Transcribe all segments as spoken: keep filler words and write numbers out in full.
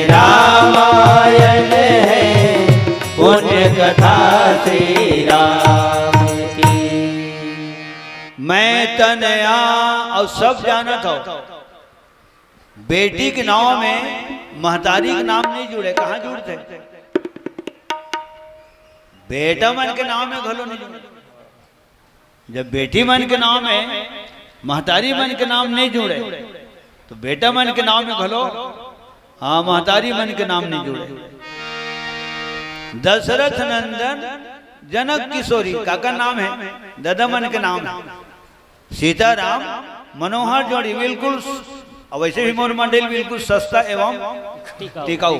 रामायण है पुण्य कथा श्री राम की। मैं तन आ, अउ सब जानत हव, बेटी के नाव में महतारी के नाम नहीं जुड़े, कहाँ जुड़थे? बेटा मन के नाव में घलो नहीं जुड़े। जब बेटी मन के नाव में महतारी मन के नाम नहीं जुड़े, तो बेटा मन के नाव में घलो, हाँ, महतारी मन के नाम नहीं जुड़े। दशरथ नंदन जनक किशोरी, काकर नाम हे? ददा मन के नाम हे। सीताराम मनोहर जोड़ी बिल्कुल स-, अउ वैसे भी मोर मंडली बिल्कुल सस्ता एवं टिकाऊ।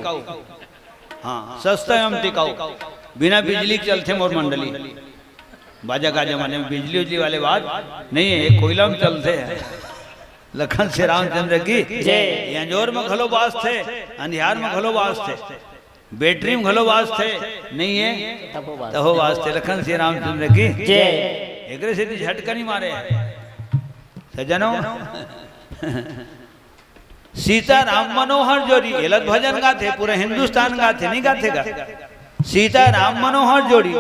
हाँ, सस्ता एवं टिकाऊ, बिना बिजली के चलथे मोर मंडली। बाजा गाजा माने बिजली उजली वाले बात नहीं हे, ये कोयला में चलथे। लखन श्री रामचंद्र की जय। ये अंजोर में घलो बास थे, अंधियार में घलो बास थे, बैटरी में घलो बास थे, नहीं हे? तभो बास तभो बास थे। लखन श्री रामचंद्र की जय। एकरे सेती झटका नहीं मारे सज्जनों। सीता राम मनोहर जोड़ी, एला त भजन गाथे, पूरा हिंदुस्तान गाथे, नहीं गाथे गा? सीता राम मनोहर जोड़ी,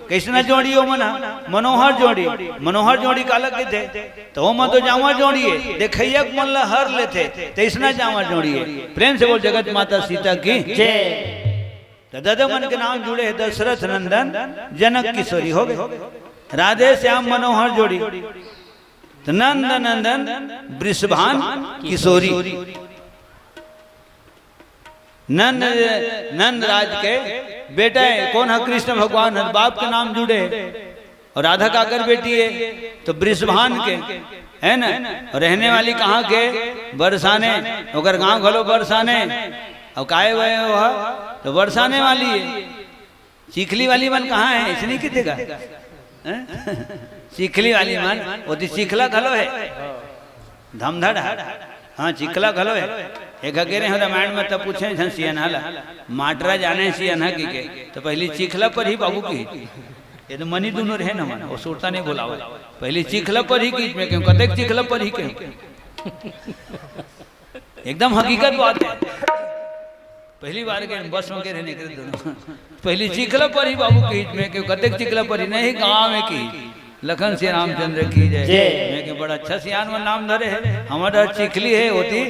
कइसना जोड़ी ओ मन ह? मनोहर जोड़ी। मनोहर जोड़ी काला कहिथे? त ओ मन तो जांवर जोड़ी हे, देखइया के मन ला हर लेथे, तइसना जांवर जोड़ी हे। प्रेम से बोल, जगत माता सीता की जय। त ददा मन के नाम जुड़े हे, दशरथ नंदन जनक किशोरी हो गे। राधे श्याम मनोहर जोड़ी, त नंद नंदन वृषभान किशोरी। नंद, नंद राज के बेटा हे, कोन ह? कृष्ण भगवान ह, बाप के नाम जुड़े हे। अउ राधा काकर बेटी हे? त वृषभान के, हे ना? अउ रहने वाली कहाँ के? बरसाने। ओकर गांव घलो बरसाने। अउ काय वय ओह? त बरसाने वाली हे। चिखली वाली मन कहाँ हे? अइसने कहिथे गा? हैं? चिखली वाली मन, ओती चिखला घलो हे। धमधड़ हे। हाँ, चिखला घलो हे। एक घ गे रेहेंव रामायण में, तब पूछेंव एक झन सियनहा ला, माटरा जाने सियनहा कहिके, त पहिली चिखला परही बाबू कहिस। ये तो मनी दूनों रहे न मन, ओ सुरता नहीं भुलावय। पहिली चिखला परही कहिस, मैं कहेंव, कतेक चिखला परही कहेंव। एकदम हकीकत बात हे। पहिली बार गे बस में गे रेहेन एकरे दूनों। पहिली चिखला परही बाबू कहिस, मैं कहेंव, कतेक चिखला परही? नहीं, गांव में कहिस। लखन श्री रामचंद्र की जय। जय। मैं कहेंव, बड़ा अच्छा सियान मन नाम धरे हे, हमर डहर चिखली हे, ओती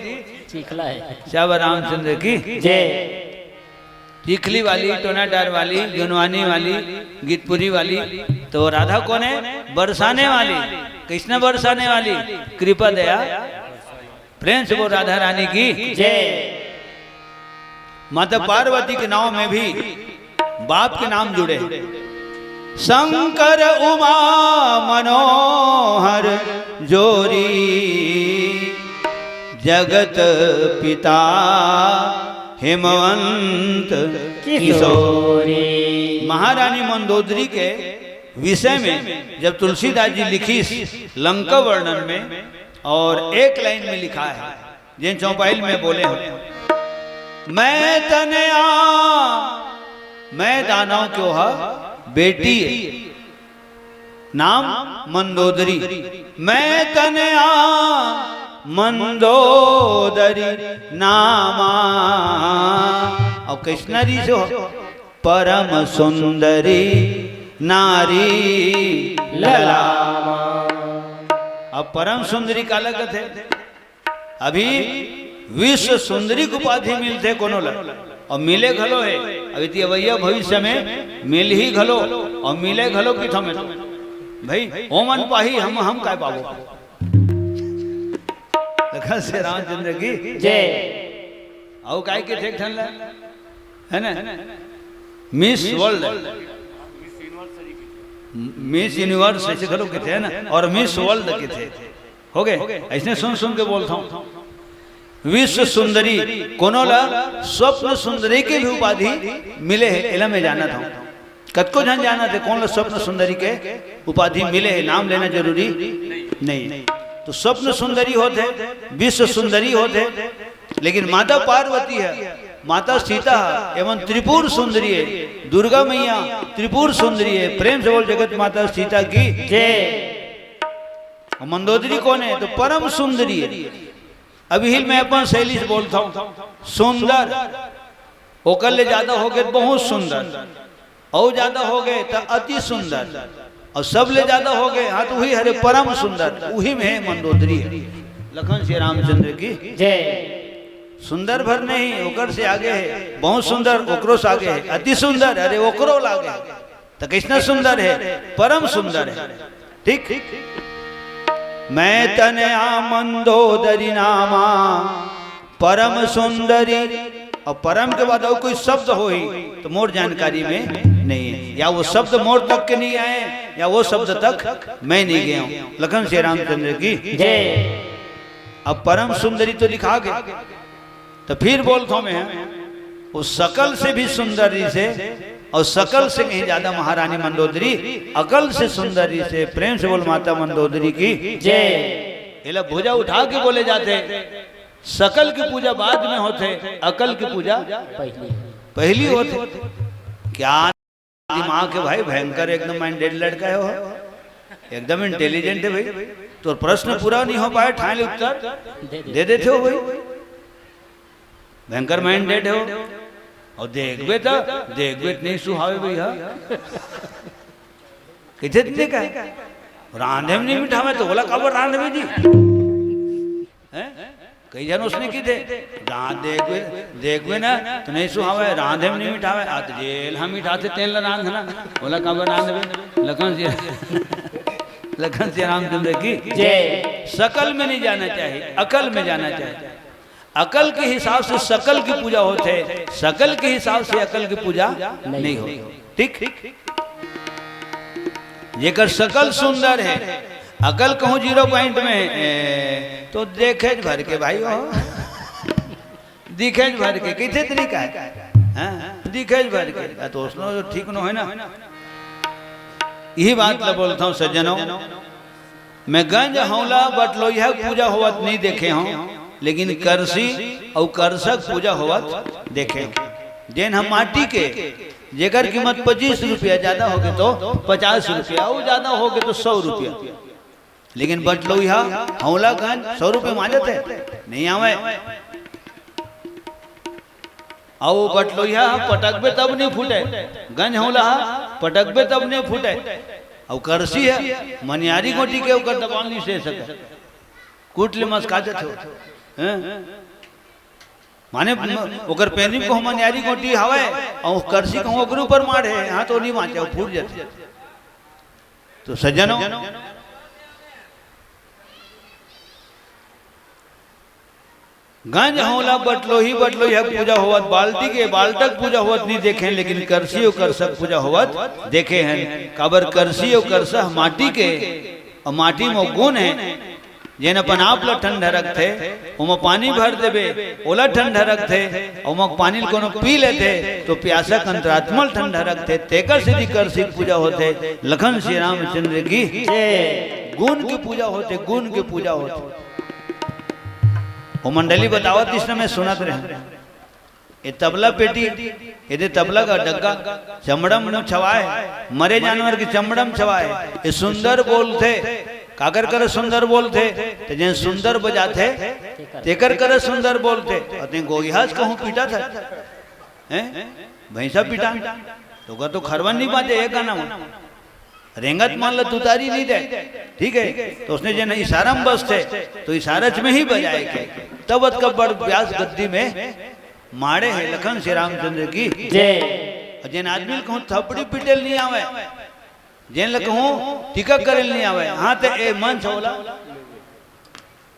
चिखला हे। श्यावर रामचंद्र की जय। चिखली वाली, टोनाटार वाली, जुनवानी वाली, गीतपुरी वाली, त ओ राधा कोन हे? बरसाने वाली। कइसना बरसाने वाली? कृपा दया। प्रेम से बोल, राधा रानी की जय। माता पार्वती के नाव में भी बाप के नाम जुड़े। शंकर उमा मनोहर जोड़ी, जगत पिता हिमवंत किशोरी। महारानी मंदोदरी के विषय में जब तुलसीदास जी लिखिस लंका वर्णन में, अउ एक लाइन में लिखाय हे, जेन चौपाई ल मैं बोले हंव, मैं तनया, मैं दानव के ओह बेटी हे, नाम मंदोदरी, मैं तनया मंदोदरी नामा। अउ कइसना रिहिस ओ? परम सुंदरी नारी ललामा। अब परम सुंदरी काला कथे? अभी विश्व सुंदरी के उपाधि मिलथे कोनो ला, अउ मिले घलो हे। अभी ती अवइया भविष्य में मिलही घलो, अउ मिले घलो किथों में तो। भाई, ओमन पाही, हम, हम काय पाबो? लखन श्री रामचंद्र की जय। अउ काय कथे एक ठन ला, हे ना? मिस वर्ल्ड, मिस यूनिवर्स अइसे घलो कथे, हे ना? अउ मिस वर्ल्ड कथे। हो गे? अइसने सुन सुन के बोलथंव। विश्व सुंदरी, कोनो ला स्वप्न सुंदरी के भी उपाधि मिले हे, एला मैं जानत हंव। कतको झन जानत हे, कोन ला स्वप्न सुंदरी के उपाधि मिले हे, नाम लेना जरूरी नहीं। तो स्वप्न सुंदरी होथे, विश्व सुंदरी होथे, लेकिन माता पार्वती हे, माता सीता हे, एमन त्रिपुर सुंदरी हे, दुर्गा मैया त्रिपुर सुंदरी हे। प्रेम से बोल, जगत माता सीता की जय। अउ मंदोदरी कोन हे? तो परम सुंदरी हे। अब इही ल मैं अपन शैली से बोलत हंव, सुंदर, ओकर ले जादा होगे त बहुत सुंदर, अउ जादा होगे त अति सुंदर, अउ सब ले जादा होगे, हाँ, त उही हरे परम सुंदर, उही में हे मंदोदरी हे। लखन श्री रामचंद्र की। जय। सुंदर भर नहीं, ओकर से आगे हे, बहुत सुंदर, ओकरो से आगे हे, अति सुंदर, अरे ओकरो ले आगे हे। त कइसना सुंदर हे? परम सुंदर हे। ठीक? मैं तनया मंदोदरी नामा परम सुंदरी। अउ परम के बाद अउ कोई शब्द होही त मोर जानकारी में नइ हे, या वो शब्द मोर तक के नइ आय, या वो शब्द तक मैं नइ गे हंव। लखन श्री रामचंद्र की। जय। अब परम सुंदरी तो लिखा गे, त फिर बोलत हंव मैं, वो सकल से भी सुंदर रिहिसे, अउ सकल से कहीं जादा महारानी मंदोदरी, अकल से सुंदर रिहिसे। प्रेम से बोल माता मंदोदरी की। जय। एला भुजा उठा के बोले जाथे, सकल की पूजा बाद में होथे, अकल की पूजा पहली। पहली होथे। क्या दिमाग हे भाई, भयंकर एकदम minded लड़का हे वो, एकदम intelligent हे भाई। तोर प्रश्न पूरा नइ हो पाय, ठांय ले उत्तर दे दे। दे देथे वो भाई, भयंकर minded हे वो। अउ देखबे त, देखबे त नइ सुहावे भैया। कहिथे त नइ कहे, रांधे म नइ मिठावे त ओला काबर रांधबे जी? हैं? कई झन ओसने कहिथे, रांध देखबे, देखबे ना, त नइ सुहावे, रांधे म नइ मिठावे, आ त जेन ह मिठाथे तेन ल रांधना, ओला काबर रांधबे? लखन श्री, लखन श्री रामचंद्र की। जय। सकल में नइ जाना चाहिए, अकल में जाना चाहिए। अकल के हिसाब से सकल की पूजा होथे, सकल के हिसाब से अकल की पूजा नइ होय। ठीक? जेकर सकल सुंदर हे, अकल कहूं zero point में हे, त देखेच भर के भाई हो, दिखेच भर के, कहिथे त नइ कहे, हाँ, दिखेच भर के, त ओसनो ठीक नोहे ना। इही बात ल बोलत हंव सज्जनों, मैं गंज हौला बटलोइहा के पूजा होवत नइ देखे हंव, लेकिन करसी अउ करसा के पूजा होवत देखे हंव। जेन ह माटी के, जेकर कीमत पच्चीस रुपया, जादा होगे त पचास रुपया, अउ जादा होगे त सौ रुपया। लेकिन बटलोइहा, हौला गंज सौ रुपया म आ जाथे? नइ आवय। अउ बटलोइहा ह पटकबे तब नइ फूटे, गंज हौला ह पटकबे तब नइ फूटे। अउ करसी ह मनियारी गोटी के ओकर दबाव नइ सहे सके, कूट ले मसका जथे। हैं? माने म-, ओकर पेंदी म कहूं मनियारी गोटी हवय, अउ करसी कहूं ओकर ऊपर मारे, हां त नइ बांचे, फूट जथे। त सज्जनों, गंज हौला बटलोही, बटलोही ह पूजा होवत, बाल्टी के बाल्टा के पूजा होवत नइ देखे हन, लेकिन करसी अउ करसा के पूजा होवत देखे हन। काबर करसी अउ करसा ह माटी के, अउ माटी म गुन हे, जेन अपन आप ल ठंडा रखथे, ओमा पानी भर देबे, ओला ठंडा रखथे, अउ ओमा पानी ल कोनो पी लेथे, त प्यासा के अंतरात्मा ल ठंडा रखथे, तेकर सेती करसी के पूजा होथे। लखन श्री रामचंद्र की। गुन के पूजा होथे, गुन के पूजा होथे। वो मंडली बतावत रिहिस ना, मैं सुनत रहेंव। ए तबला पेटी, एदे तबला का डग्गा, चमड़ा म छवाय, मरे जानवर के चमड़ा म छवाय। ए सुंदर बोलथे, काकर करा सुंदर बोलथे? त जेन सुंदर बजाथे, तेकर करा सुंदर बोलथे। अउ तें गोइहा च कहूं पीटत हस, हैं? भैंसा पीटा, त ओकर तो खरवा नइ बाजे ए गाना म। रेंगत मन ल तुतारी नइ दे, ठीक हे? त ओसने जेन इशारा म बजथे, त इशारा च में ही बजाय के। तब अतका बड़ ब्यास गद्दी में माड़े हे। लखन श्री रामचंद्र की। जय। अउ जेन आदमी ल कहूं थपड़ी पीटे ल नइ आवय, जेन ल कहूं टीका करे ल नइ आवय, हां, त ए मंच हौला।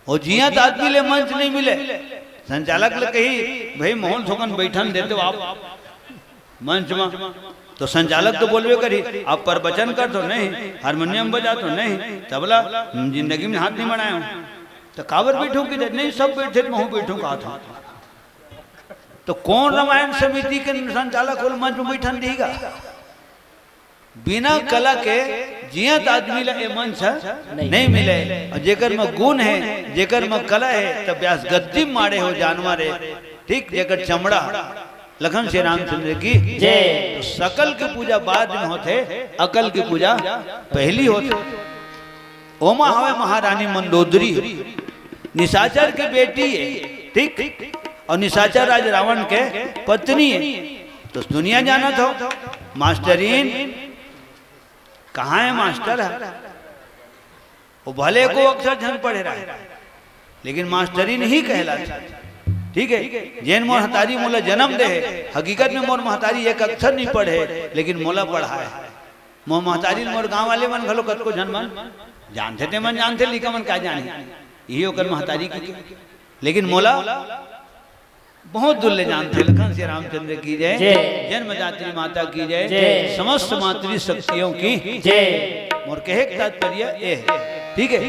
अउ जियंत आदमी ले मंच नइ मिले, संचालक ल कही, "भई, महूं ल थोकन बइठन देतेव आप मंच म।" त संचालक तो बोलबे करही, "आप प्रवचन करथो?" "नहीं।" "हारमोनियम बजाथो?" "नहीं।" "तबला?" "जिंदगी म हाथ नइ बढ़ाय हंव।" "त काबर बइठहूं?" कहिथे, "नहीं, सब बइठे त महूं बइठहूं," कहत हंव। त कोन रामायण समिति के संचालक ओला मंच म बइठन दिही गा? बिना कला के जियंत आदमी ल ए मंच ह नइ मिले। अउ जेकर म गुन हे, जेकर म कला हे, त ब्यास गद्दी म माड़े हे जानवर ए, ठीक, जेकर चमड़ा। लखन श्री रामचंद्र की। जय। त सकल के पूजा बाद म होथे, अकल के पूजा पहिली होथे। ओमा हवय महारानी मंदोदरी। निशाचर के बेटी हे, ठीक, अउ निशाचर राज रावण के पत्नी हे। तो दुनिया जानत हो, मास्टरिन कहाँ हे मास्टर हे? वो भले एको अक्षर झन पढ़े रहे, लेकिन मास्टरिन ही कहलाथे। ठीक हे, जेन मोर महतारी मोला जनम दे हे, हकीकत में मोर महतारी एक अक्षर नहीं पढ़े, लेकिन मोला पढ़ाए। मोर महतारी ल मोर गांव वाले मन घलो कतको झन मन जानथे, ते मन जानथे, लइका मन का जानही, इही ओकर महतारी कहिके। लेकिन मोला बहुत दूर ले जानथे। लखन श्री रामचंद्र की जय, जय। जन्मदात्री माता की जय, जय। समस्त मातृ शक्तियों की जय। मोर कहे के तात्पर्य ये हे, ठीक हे,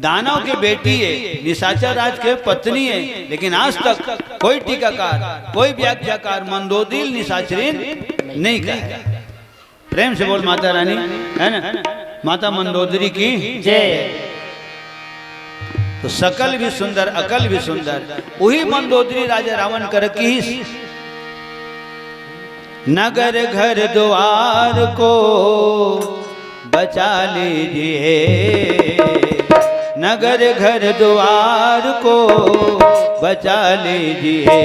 दानव के बेटी हे, निशाचर राज के पत्नी हे, लेकिन आज तक कोई टीकाकार, कोई व्याख्याकार मंदोदरी ल निशाचरिन नहीं कहे। प्रेम से बोल माता रानी, हे ना? माता मंदोदरी की जय। तो सकल भी सुंदर, अकल भी सुंदर, उही मंदोदरी राजा रावण कर किहिस, नगर घर द्वार को बचा लीजिए, नगर घर द्वार को बचा लीजिए,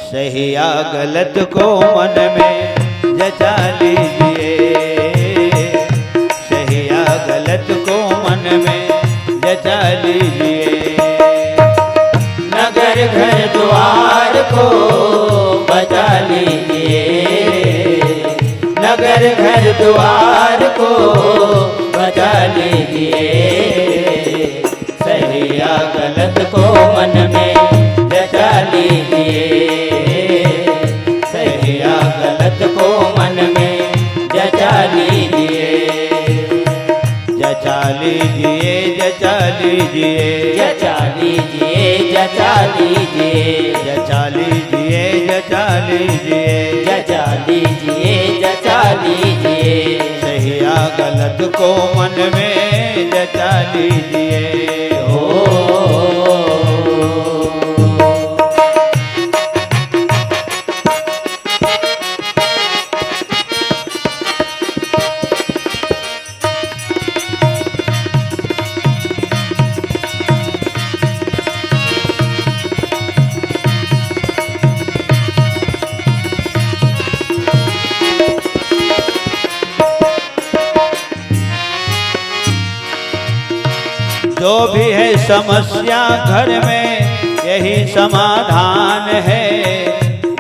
सही या गलत को मन में जचा लीजिए, सही या गलत को मन में जचा लीजिए, नगर घर द्वार को बचा लीजिए, नगर घर द्वार को बचा लीजिए, सही या गलत को मन में जचा लीजिए, सही या गलत को मन में जचा लीजिए, जचा लीजिए, जचा लीजिए, जचा लीजिए, जचा लीजिए, जचा लीजिए, जचा लीजिए, जचा लीजिए, जचा लीजिए, सही या गलत को मन में जचा लीजिए। ओ जो भी है समस्या घर में, यही समाधान है।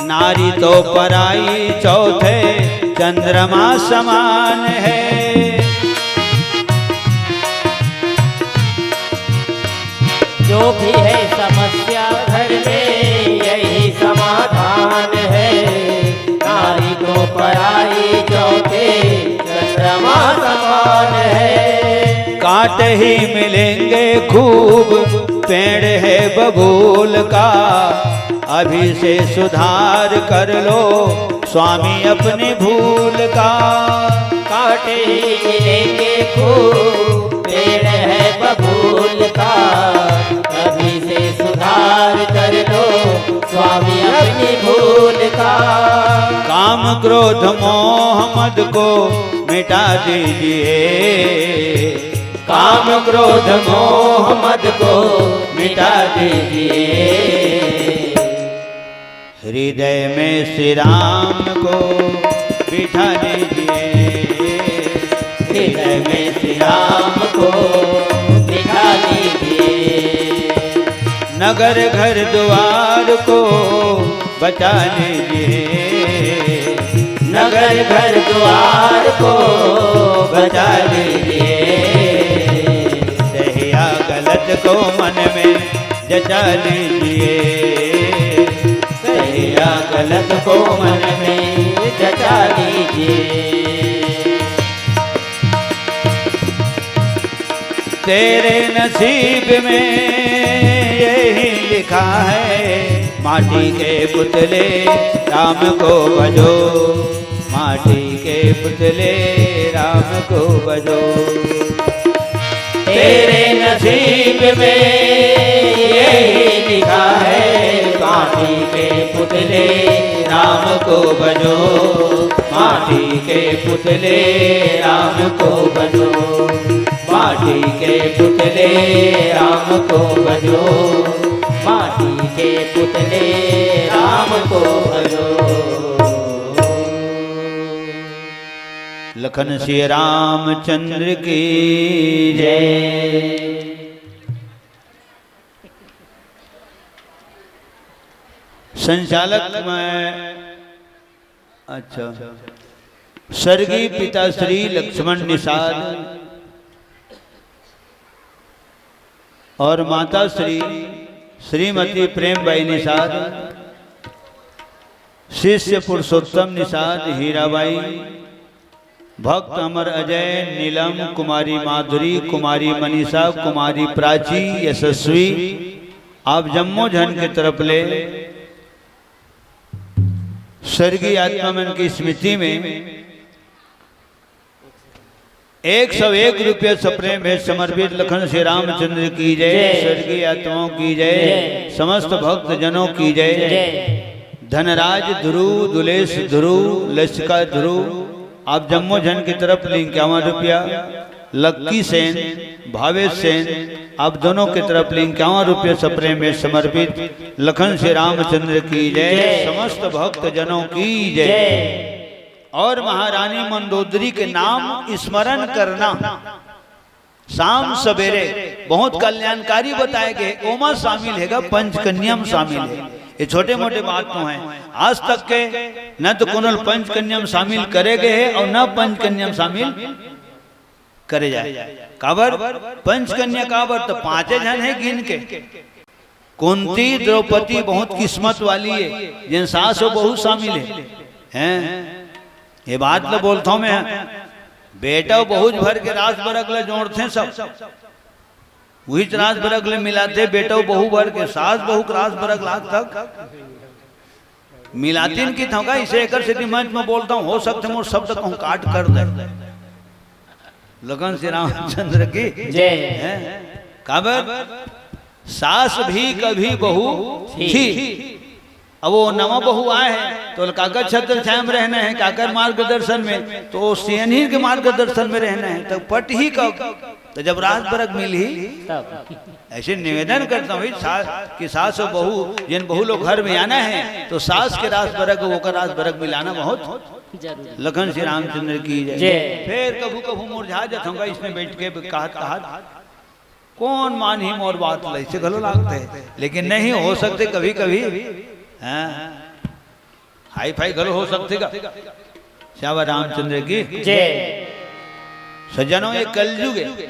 नारी तो पराई चौथे चंद्रमा समान है। जो भी है समस्या घर में, यही समाधान है। नारी तो पराई चौथे चंद्रमा समान है। कांटे ही मिलेंगे खूब पेड़ है बबूल का, अभी से सुधार कर लो स्वामी अपनी भूल का। कांटे ही मिलेंगे खूब पेड़ है बबूल का, अभी से सुधार कर लो स्वामी अपनी भूल का। काम क्रोध मोह मद को मिटा दीजिए, काम क्रोध मोह मद को मिटा दीजिए। हृदय में श्री राम को बिठा लीजिए, हृदय में श्री राम को बिठा लीजिए। नगर घर द्वार को बचा लीजिए, नगर घर द्वार को बचा लीजिए। सही या गलत को मन में जचा लीजिए, सही या गलत को मन में जचा लीजिए। तेरे नसीब में यही लिखा है, माटी के पुतले राम को भजो, माटी के पुतले राम को भजो। तेरे नसीब में यही लिखा है, माटी के पुतले राम को भजो, माटी के पुतले राम को भजो, माटी माटी के पुतले राम को भजो, माटी के पुतले राम को भजो। लखन सिया रामचंद्र की जय। संचालक मैं, अच्छा, स्वर्गीय पिता श्री लक्ष्मण निषाद और माता श्री श्रीमती प्रेमबाई निषाद, शिष्य पुरुषोत्तम निषाद, हीराबाई, भक्त अमर अजय, नीलम, कुमारी माधुरी, कुमारी मनीषा, कुमारी प्राची, यशस्वी, आप जम्मो झन के तरफ ले स्वर्गीय आत्मा मन की स्मृति में एक सौ एक रुपया सप्रेम भेंट समर्पित। लखन सिया रामचंद्र की जय, जय। स्वर्गीय आत्माओं की जय, जय। समस्त भक्त जनों की जय। जय। धनराज ध्रुव, दुलेश ध्रुव, लसिका ध्रुव, आप जम्मो झन की तरफ ले इक्यावन रुपया। लक्की सेन, भावेश सेन, आप दोनों की तरफ ले इक्यावन रुपया सप्रेम भेंट समर्पित। लखन सिया रामचंद्र की जय, जय। समस्त भक्त जनों की जय। जय। और महारानी मंदोदरी के नाम स्मरण करना शाम सवेरे बहुत कल्याणकारी बताए गए, ओमा शामिल हेगा, पंचकन्या में शामिल हे। ये छोटे मोटे बात तो हैं, आज तक के न तो कोनो ल पंचकन्या में शामिल करे गए हे और न पंचकन्या में शामिल करे जाए। काबर? पंचकन्या काबर? तो पांचे झन हे गिन के। कुंती, द्रौपदी बहुत किस्मत वाली हे, जेन सास अउ बहू शामिल हे। हैं? ये बात ल बोलथौं मैं, बेटा अउ बहू भर के रास बरग ल जोड़थे सब, उहीच रास बरग ल मिलाथे, बेटा अउ बहू भर के, सास बहू के रास बरग ल आज तक मिलातिन की थौं का, इसे एकर सेती मंच में बोलथौं, हो सकथे मोर शब्द कहूँ काट कर दे। लखन सिया रामचंद्र की जय। हैं? काबर? सास भी कभी बहू थी। थी। अब वो नवा बहू आए हे, तो काकर छत्र छाया में रहना हे, काकर मार्गदर्शन में, तो वो सियनही के मार्गदर्शन में रहना हे, तो पटही कब? तो जब रास बरग मिलही तब। ऐसे निवेदन करथौं भाई, सास, कि सास अउ बहू, जेन बहू लोग घर में आना हे, तो सास के रास बरग, ओकर रास बरग मिलाना बहुत जरूरी। लखन सिया रामचंद्र की जय। जय। फेर कभू कभू मुरझा जाथौं का, इसने बैठ के कहत कहत, कौन मानही मोर बात ल, अइसे घलो लागथे, लेकिन नहीं, हो सकथे कभी कभी, हाँ, हाई फाई घलो हो सकथे का। श्यावर रामचंद्र की जय। सज्जनों, ये कलयुग हे।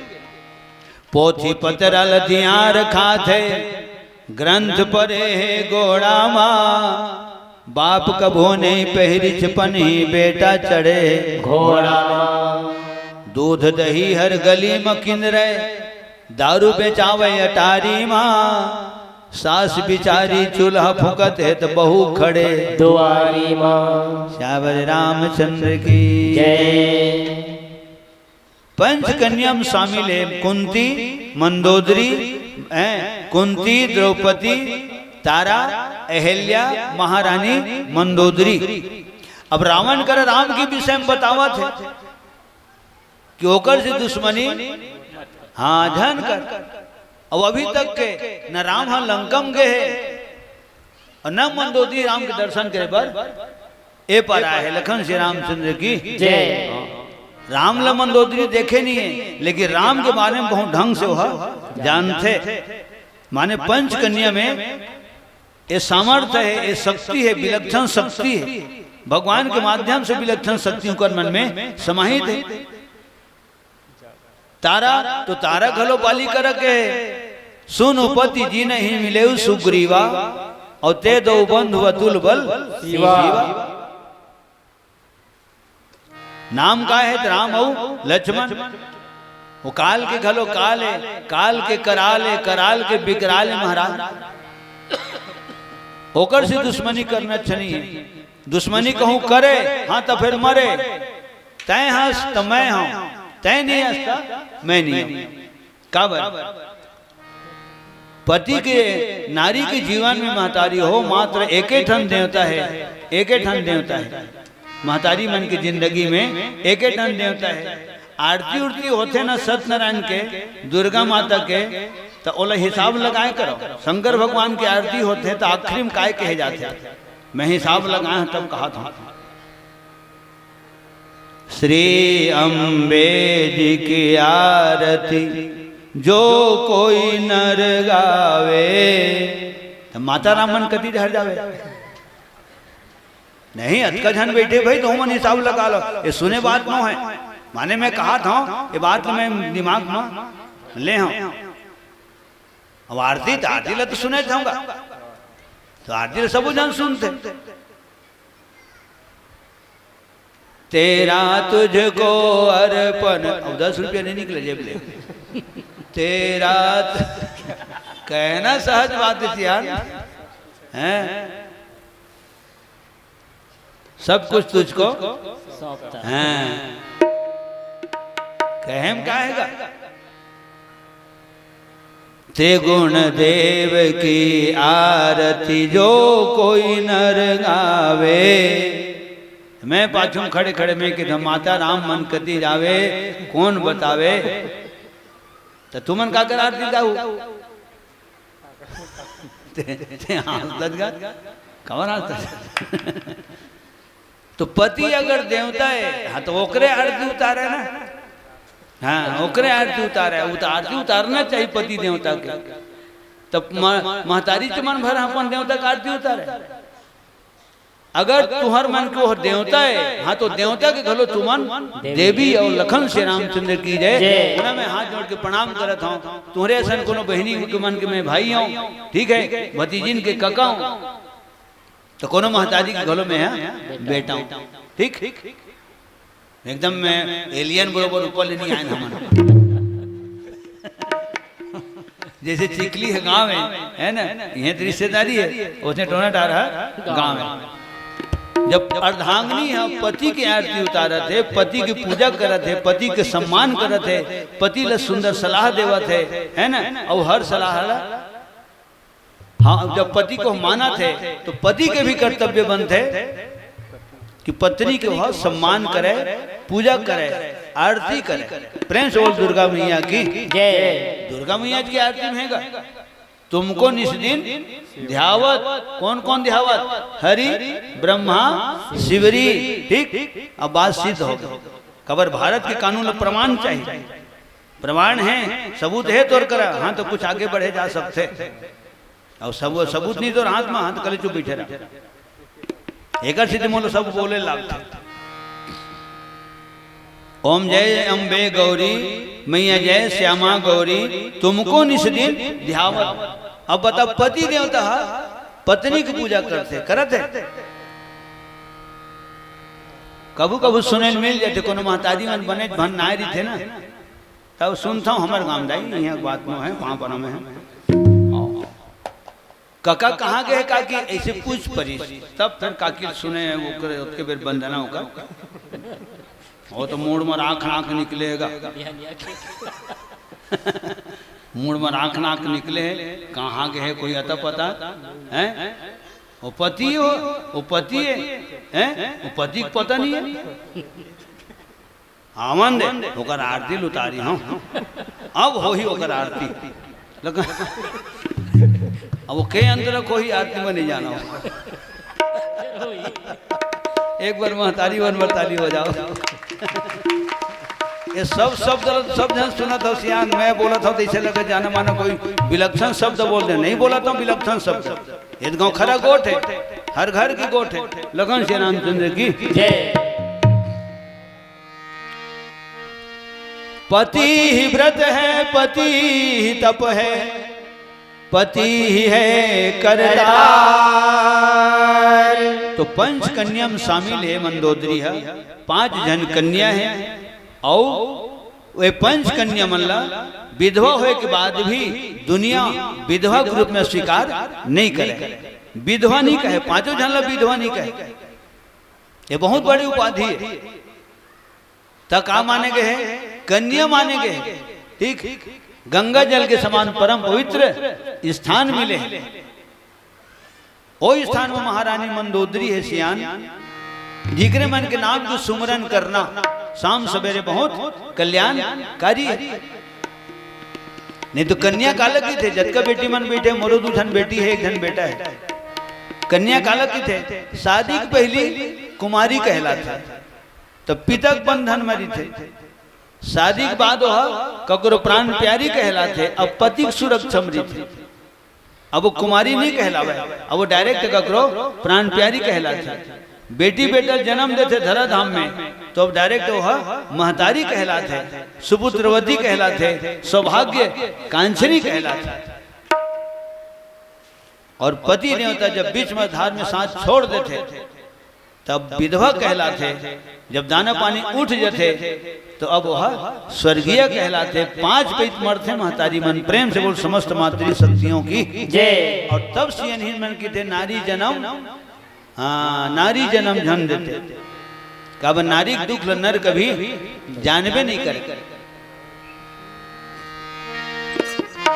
पोथी पतरा ल दियार खाथे, ग्रंथ परे हे गोड़ा मा। बाप कभो नहीं पहिरिच पनही, बेटा चढ़े घोड़ा मा। दूध दही हर गली म किंदरे, दारू बेचावे अटारी मा। सास बिचारी चूल्हा फूंकत हे, त बहू खड़े दुआरी मा। श्यावर रामचंद्र की जय। पंचकन्या में शामिल हे कुंती, मंदोदरी, हैं, कुंती, द्रौपदी, तारा, अहल्या, महारानी मंदोदरी। अब रावण कर राम के विषय में बतावत हे कि ओकर से दुश्मनी, हाँ, झन कर। अब अभी तक के न राम ह लंका म गे हे और न मंदोदरी राम के दर्शन करे बर ए पार आए हे। लखन सिया रामचंद्र की जय। राम ल मंदोदरी देखे नहीं हे, लेकिन राम के बारे में बहुत ढंग से वह जानथे। माने पंचकन्या में ये सामर्थ्य हे, ये शक्ति हे, विलक्षण शक्ति हे, भगवान के माध्यम से विलक्षण शक्ति ओकर मन में समाहित हे। तारा तो तारा घलो बाली करके हे, सुन पति जिनहि मिलेउ सुग्रीवा, अउ ते दो बंधु अतुल बल शिवा। शिवा। नाम का हे? त राम अउ लक्ष्मण। वो काल के घलो काल हे, काल के कराल हे, कराल के विकराल हे महाराज। ओकर से दुश्मनी करना अच्छा नहीं हे। दुश्मनी कहूँ करे, हाँ, त फेर मरे। तैं हस त मैं हूँ, तैं नहीं हस त मैं नहीं हूँ। काबर? पति के, नारी के जीवन में महतारी हो, मात्र एके ठन देवता हे, एके ठन देवता हे। महतारी मन के जिंदगी में एके ठन देवता हे। आरती उरती होथे ना सत्यनारायण के, दुर्गा माता के, त ओला हिसाब लगाए करो। शंकर भगवान के आरती होथे त आखिरी में काय कहे जाथे? मैं हिसाब लगाए हंव तब कहा था। श्री अम्बे जी की आरती जो कोई नर गावे, त माता राम मन कति डहर जावे। नहीं, अतका झन बैठे भाई, तो मन हिसाब लगा लो। ये सुने बात नो है, माने मैं कहा था, ये बात मैं दिमाग में ले हूँ। अब आरती त आरती ला तो सुने थाऊंगा, तो आरती ला सब झन सुनथे। तेरा तुझको अर्पण, अब दस रुपया नहीं निकले जेब ले। तेरा त-, कहना सहज बात है यार, हैं? सब कुछ तुझको सौंपता। हैं? कहेम का हैगा? त्रिगुण देव की आरती जो कोई नर गावे। मैं पाछू खड़े खड़े मैं किधर माता राम मन कति जावे, कौन बतावे? त तुमन का कर आरती जाऊ? ते, ते हंसत गा? कवन हंसत? तो पति अगर देवता है, हाँ, तो ओकरे आरती उतारे ना। हाँ, ओकरे आरती उतारे। वो तो आरती उतारना चाहिए पति देवता के। तब म-, महतारी च मन भर अपन देवता के आरती उतारे। अगर तुहर मन के ओह देवता है, हाँ, तो देवता के घलो तुमन देवी। देवी और लखन से रामचंद्र की जय। जय। उन्हें मैं हाथ जोड़ के प्रणाम करत हूँ। तुहरे असन कोनो बहिनी के मन के मैं भाई हूँ, ठीक है, भतीजिन के कका हूँ, तो कोनो महतारी के घलो मैं, हाँ, बेटा हूँ, ठीक। एकदम मैं एलियन बरोबर ऊपर ले नहीं आए हमन। जैसे चिखली है गांव है, है ना, ये तो रिश्तेदारी है, उसने टोना डारा गांव है। जब अर्धांगिनी है, पति के आरती उतारत है, पति की पूजा करत है, पति के सम्मान करत है, पति ला सुंदर सलाह देवत है, है ना, और हर सलाह ला, हाँ, जब पति को मानत है तो पति के भी कर्तव्य बनथे कि पत्नी के वह सम्मान करे, पूजा करे, आरती करे। प्रेम से बोल दुर्गा मैया की। जय। दुर्गा मैया की आरती में हैगा, तुमको निस दिन ध्यावत। कौन कौन ध्यावत? हरि, ब्रह्मा, शिवरी। ठीक, अब बात सिद्ध हो गई। कबर भारत के कानून ला प्रमाण चाहिए, प्रमाण है, सबूत है तोर करा, हाँ, तो कुछ आगे बढ़े जा सकथे। और सब सबूत नहीं तो हाथ में हाथ कले चुप बैठे रहा। एकर सेती मोला सब बोले लागथे। ओम जय अम्बे गौरी, मैया जय श्यामा गौरी, तुमको निस दिन ध्यावत। अब बता, पति देवता हा पत्नी की पूजा करथे, करत है? कभू कभू सुने ल मिल जाथे, कोनो महतारी मन बने भन नाय रहिथे ना, तब सुनथव हमर गांव दाई, इहाँ बात नो है, वहाँ पर हम हैं। कका कहाँ गए काकी, ऐसे पूछ परिस, तब फिर काकी सुने, वो करे, ओतके बेर बंदना ओकर। वो तो मूड़ में राख नाक निकलेगा। मूड़ में राख नाक निकले, कहाँ गए कोई अता पता है? वो पति हो, वो पति है, हैं? वो पति को पता नहीं है। आवन दे, ओकर आरती ल उतारी हंव। अब होही ओकर आरती। लेकिन अब वो के अंदर कोई आरती में नहीं जाना हो। एक बार महतारी मन बर ताली बजाओ। ये सब शब्द, सब झन सुनत हव सियान, मैं बोलत हंव त अइसे लगे जाना माना कोई विलक्षण शब्द बोल दे, नहीं बोलत हंव विलक्षण शब्द। ये तो गाँव खरा गोठ है, हर घर की गोठ है, लखन श्री रामचंद्र की। जय। पति ही व्रत है, पति ही तप है, पति ही है करतार। तो पंच कन्या में शामिल है मंदोदरी है, पांच झन कन्या है, अउ वे पंच कन्या मन ला विधवा होए के बाद भी दुनिया विधवा के रूप में स्वीकार नहीं करे। विधवा नहीं कहे, पांचों झन ला विधवा नहीं कहे। ये बहुत बड़ी उपाधि है। त का माने गए हे? कन्या माने गए हे। ठीक, गंगा जल के समान परम पवित्र स्थान मिले हे। ओ स्थान में महारानी मंदोदरी हे सियान, जिकरे मन के नाम के सुमरन करना, शाम सवेरे बहुत कल्याणकारी हे। नहीं तो कन्या काला कहिथे? जतका बेटी मन बइठे, मोरो दू झन बेटी हे, एक झन बेटा हे। कन्या काला कहिथे? शादी के पहिली कुमारी कहलाथे, त पिता के बंधन म रहिथे। शादी के बाद ओह ककरो प्राण प्यारी कहलाथे, अब पति के सुरक्षा म रहिथे। अब वो कुमारी नहीं कहलावे, अब वो direct ककरो प्राण प्यारी कहलाथे। बेटी बेटा जन्म देथे धराधाम में, तो अब direct ओह महतारी कहलाथे, सुपुत्रवती कहलाथे, सौभाग्य कांक्षिणी कहलाथे। और पति देवता जब बीच मझधार में साथ छोड़ देथे, तब विधवा कहलाथे। जब दाना पानी उठ जथे, तो अब वह स्वर्गीय कहलाथे। पांच पइत मरथे महतारी मन। प्रेम से बोल, समस्त मातृ शक्तियों की। जय। और तब सियनहिन मन कहिथे, नारी जन्म, हाँ, नारी जन्म झन देते। काबर नारी के दुख ल नर कभी जानबे नहीं करे।